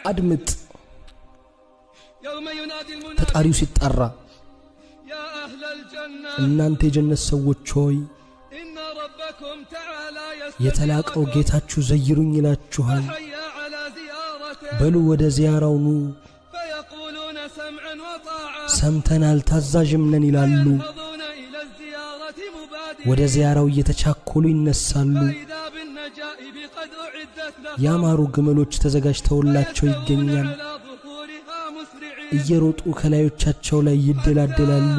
አድምጥ። ተጣሪው ሲጣራ እናንተ የጀነት ሰዎች ሆይ የተላቀው ጌታችሁ ዘይሩኝ ይላችኋል። በሉ ወደ ዚያራው ኑ። ሰምተናል ታዛዥም ነን ይላሉ። ወደ ዚያራው እየተቻኮሉ ይነሳሉ። ያማሩ ግመሎች ተዘጋጅተውላቸው ይገኛል። እየሮጡ ከላዮቻቸው ላይ ይደላደላሉ።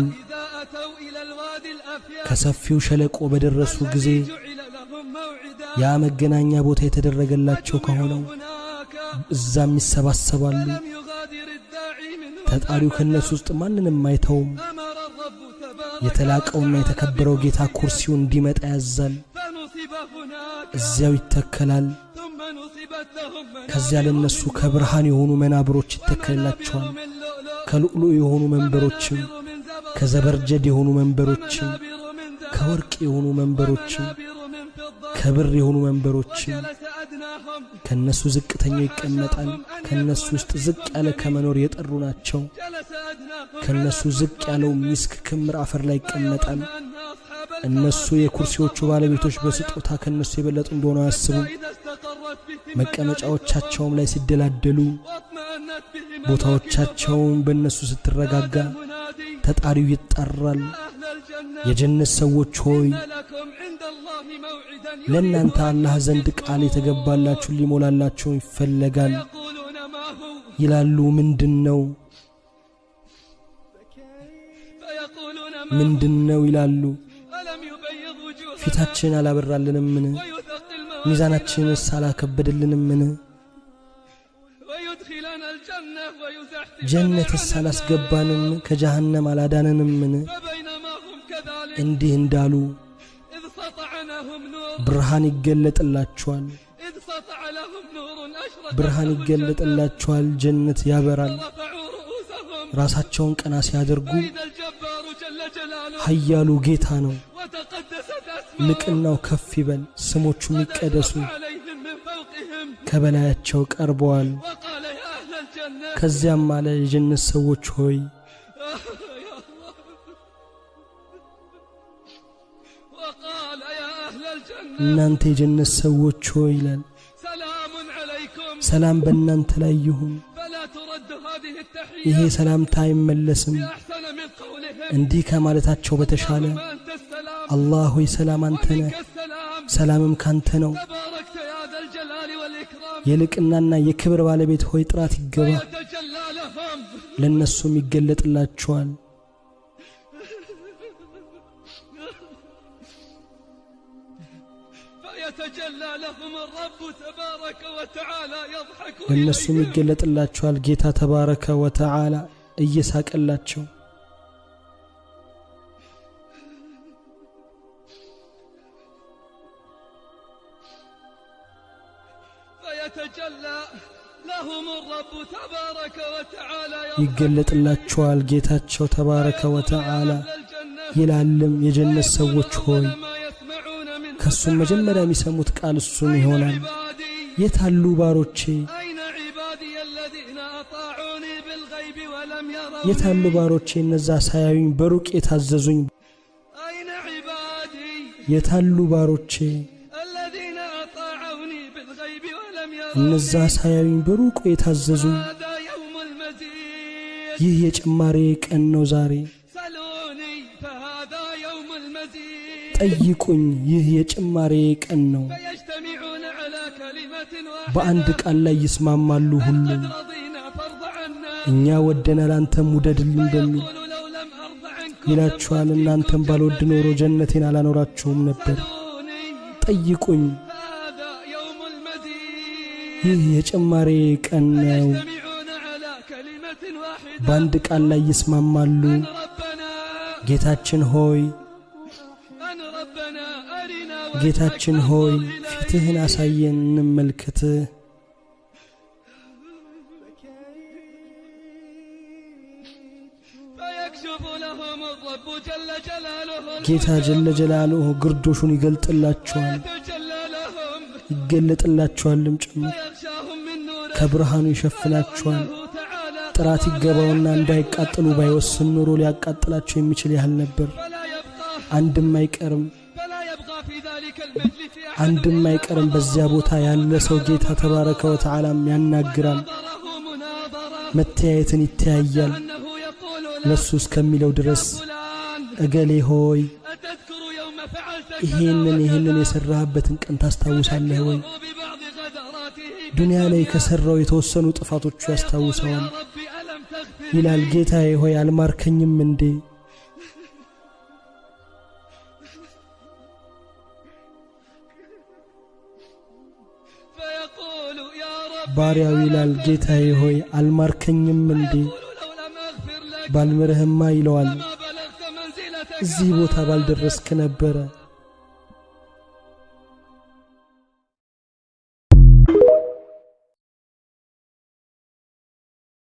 ከሰፊው ሸለቆ በደረሱ ጊዜ ያ መገናኛ ቦታ የተደረገላቸው ከሆነው እዛም ይሰባሰባሉ። ተጣሪው ከነሱ ውስጥ ማንንም አይተውም። የተላቀውና የተከበረው ጌታ ኩርሲው እንዲመጣ ያዛል። እዚያው ይተከላል። ከዚያ ለነሱ ከብርሃን የሆኑ መናብሮች ይተከልላቸዋል። ከሉዕሉ የሆኑ መንበሮችም፣ ከዘበርጀድ የሆኑ መንበሮችም፣ ከወርቅ የሆኑ መንበሮችም፣ ከብር የሆኑ መንበሮችም። ከነሱ ዝቅተኛው ይቀመጣል። ከነሱ ውስጥ ዝቅ ያለ ከመኖር የጠሩ ናቸው። ከነሱ ዝቅ ያለው ሚስክ ክምር አፈር ላይ ይቀመጣል። እነሱ የኩርሲዎቹ ባለቤቶች በስጦታ ከነሱ የበለጡ እንደሆነ አያስቡም። መቀመጫዎቻቸውም ላይ ሲደላደሉ፣ ቦታዎቻቸውም በእነሱ ስትረጋጋ ተጣሪው ይጣራል። የጀነት ሰዎች ሆይ ለእናንተ አላህ ዘንድ ቃል የተገባላችሁ ሊሞላላችሁ ይፈለጋል ይላሉ። ምንድነው? ምንድነው ይላሉ። ፊታችን አላበራልንምን? ሚዛናችንስ አላከበደልንምን? ጀነትስ አላስገባንም? ከጀሃነም አላዳነንምን? እንዲህ እንዳሉ ብርሃን ይገለጥላቸዋል። ብርሃን ይገለጥላቸዋል። ጀነት ያበራል። ራሳቸውን ቀና ሲያደርጉ ኃያሉ ጌታ ነው። ልቅናው ከፍ ይበል፣ ስሞቹም ይቀደሱ። ከበላያቸው ቀርበዋል። ከዚያም አለ የጀነት ሰዎች ሆይ እናንተ የጀነት ሰዎች ሆይ ይላል፣ ሰላም በእናንተ ላይ ይሁን። ይሄ ሰላምታ አይመለስም። እንዲህ ከማለታቸው በተሻለ አላህ ሆይ ሰላም አንተ ነህ፣ ሰላምም ካንተ ነው። የልቅናና የክብር ባለቤት ሆይ ጥራት ይገባ። ለነሱም ይገለጥላቸዋል። ለነሱም ይገለጥላቸዋል። ጌታ ተባረከ ወተዓላ እየሳቀላቸው ይገለጥላቸዋል። ጌታቸው ተባረከ ወተዓላ ይላልም የጀነት ሰዎች ሆይ ከሱም መጀመሪያ የሚሰሙት ቃል እሱም ይሆናል። የታሉ ባሮቼ? የታሉ ባሮቼ እነዛ ሳያዩኝ በሩቅ የታዘዙኝ? የታሉ ባሮቼ እነዛ ሳያዩኝ በሩቅ የታዘዙኝ? ይህ የጭማሬ ቀን ነው ዛሬ። ጠይቁኝ፣ ይህ የጭማሬ ቀን ነው። በአንድ ቃል ላይ ይስማማሉ ሁሉም። እኛ ወደናል አንተም ውደድልን በሚል ይላችኋል። እናንተም ባልወድ ኖሮ ጀነቴን አላኖራችሁም ነበር። ጠይቁኝ፣ ይህ የጭማሬ ቀን ነው። በአንድ ቃል ላይ ይስማማሉ። ጌታችን ሆይ ጌታችን ሆይ ፊትህን አሳየን እንመልከትህ። ጌታ ጀለ ጀላሉሁ ግርዶሹን ይገልጥላቸዋል፣ ይገለጥላቸዋልም ጭምር። ከብርሃኑ ይሸፍናቸዋል። ጥራት ይገባውና እንዳይቃጠሉ ባይወስን ኖሮ ሊያቃጥላቸው የሚችል ያህል ነበር። አንድም አይቀርም፣ አንድም አይቀርም። በዚያ ቦታ ያለ ሰው ጌታ ተባረከ ወተዓላም ያናግራል፣ መተያየትን ይተያያል። ለሱ እስከሚለው ድረስ እገሌ ሆይ ይህንን የሰራህበትን ቀን ታስታውሳለህ ወይ? ዱንያ ላይ ከሰራው የተወሰኑ ጥፋቶቹ ያስታውሰዋል። ይላል ጌታዬ ሆይ አልማርከኝም እንዴ? ባሪያው ይላል ጌታዬ ሆይ አልማርከኝም እንዴ? ባልምርህማ ይለዋል፣ እዚህ ቦታ ባልደረስክ ነበረ።